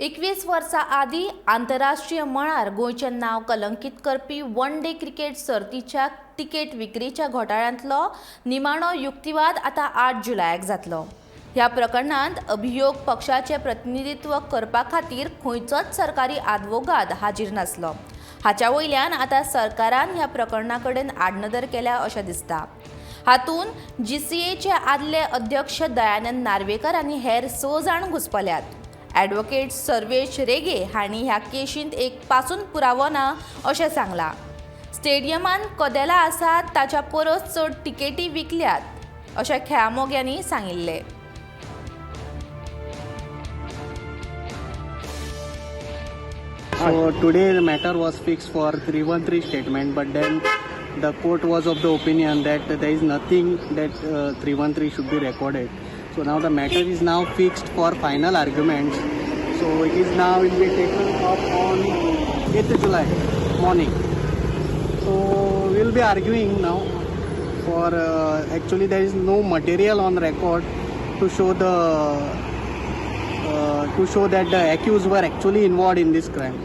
21 वर्सां आदीं आंतरराष्ट्रीय मळार गोंयचें नांव कलंकीत करपी वन डे क्रिकेट सर्तीच्या तिकेट विक्रीच्या घोटाळ्यांतलो निमाणो युक्तिवाद आतां 8 जुलयाक जातलो. ह्या प्रकरणांत अभियोग पक्षाचें प्रतिनिधित्व करपा खातीर खंयचोच सरकारी आदवोगाद हाजीर नासलो. हाच्या वयल्यान आतां सरकारान ह्या प्रकरणा कडेन आडनदर केल्या अशें दिसता. हातूंत जीसीएचे आदले अध्यक्ष दयानंद नार्वेकर आनी हेर 6 जाण घुस्पल्यात. ॲडव्होकेट सर्वेश रेगे हांणी ह्या केशींत एक पासून पुरावो ना अशें सांगलां. स्टेडियमांत कदेलां आसात ताच्या परस चड तिकेटी विकल्यात अशें खेळामोग्यांनी सांगिल्लें. So today the matter was fixed for 313 statement, but then the court was of the opinion that there is nothing that 313 should be recorded. So now the matter is now fixed for final arguments. So it is now will be taken up on 8th July morning. So we will be arguing now for actually there is no material on record to show the to show that the accused were actually involved in this crime.